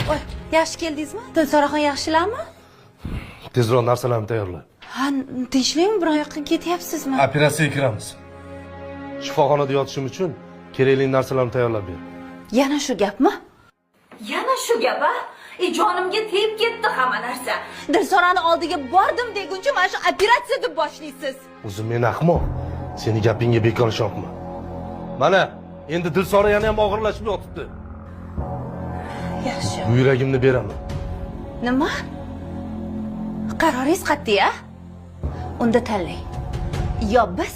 Voy, yaxshi keldingizmi? Dilsoraxon yaxshilarmi? Tezroq narsalarni tayyorla. Ha, tinchlikmi? Biror yoqqa ketyapsizmi? Operatsiyaga kiramiz. Shifoxonada yotishim uchun kerakli narsalarni tayyorlab ber. Yana shu gapmi? Yana shu gap, a? Jonimga tegib ketdi hamma narsa. Dilsorani oldiga bordim deguncha mana shu operatsiya deb boshlaysiz. O'zim men ahmoq. Seni gapingga bekor ishonma. Mana, endi Dilsora yana ham og'irlashib yotibdi. Yaxshi. Buyragimni beraman. Nima? Qaroringiz qat'iy, a? Unda tanlang. Yo biz,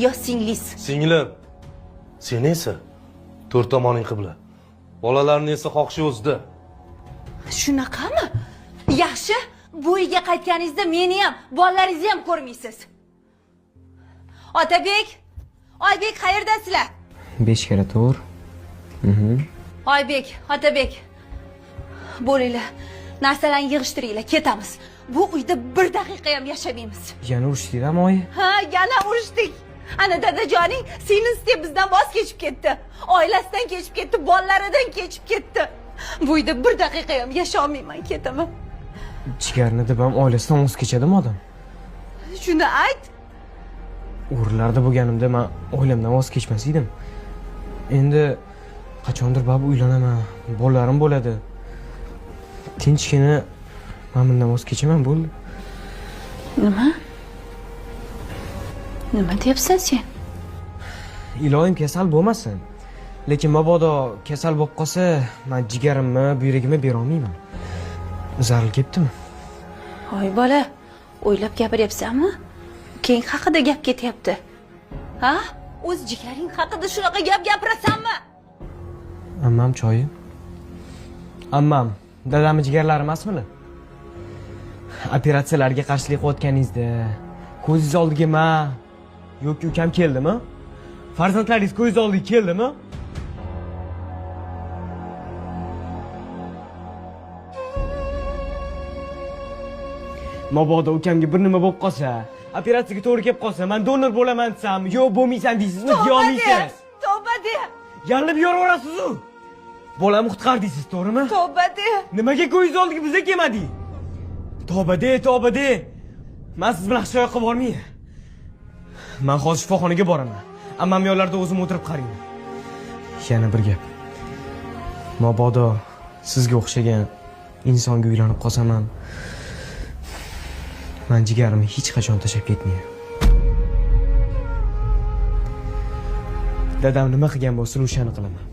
yo singlis. Singlim, seni esa to'rt tomoning qibla. Bolalarni esa xohishi o'zida. Shunaqami? Yaxshi, bu uyga qaytganingizda meni ham, bolalaringizni ham ko'rmaysiz. Otabek, Oybek qayerdasizlar? 5 karra 4. Oybek, Otabek. Bo'linglar. Narsalarni yig'ishtiringlar, ketamiz. Bu uyda bir daqiqa ham yashamaymiz. Yana urushdinglarmi oyi? Ha, yana urushdik. Ana dadajoning singlisi deb bizdan voz kechib ketdi. Oilasidan kechib ketdi, bolalaridan kechib ketdi. Bu uyda bir daqiqa ham yasholmayman, ketaman. Jigarni deb ham oilasidan voz kechadimi odam? Shuni ayt. O'rinlarda bo'lganimda men oilamdan voz kechmas edim. Endi qachondir baribir uylanaman, bolalarim bo'ladi. Tinchgina men bundan voz kechaman, bo'ldi. Nima? Nima deyapsan sen? Iloyim kasal bo'lmasin. Lekin mabodo kasal bo'lib qolsa, men jigarimni, buyragimni bera olmayman. Zaril ketdimi? Voy bola, o'ylab gapiryapsanmi? Ukang haqida gap ketyapti. Ha? O'z jigaring haqida shunaqa gap gapirasanmi? Ammam choyi. Ammam, dadamning jigarlari emasmi? Operatsiyalarga qarshilik qilayotganingizda ko'zingiz oldiga ma yoki ukam keldimi? Farzandlaringiz ko'zingiz oldiga keldimi? Mabodo ukamga bir nima bo'lib qolsa, operatsiyaga to'g'ri kelib qolsa, men donor bo'laman desam, yo'q bo'lmaysan deysizmi, deya olmaysiz. Tavba de. Yalinib yoraverasiz-u. Bolamni qutqar deysiz, to'g'rimi? Tavba de. Nimaga ko'zingiz oldiga biza kelmadik? Tavba de, tavba de. Men siz bilan hech qayoqqa bormayman. Men hozir shifoxonaga boraman. Ammam yonlarida o'zim o'tirib qarayman. Yana bir gap. Mabodo sizga o'xshagan insonga uylanib qolsam ham, men jigarimni hech qachon tashlab ketmayman. Dadam nima qilgan bo'lsa, o'shani qilaman.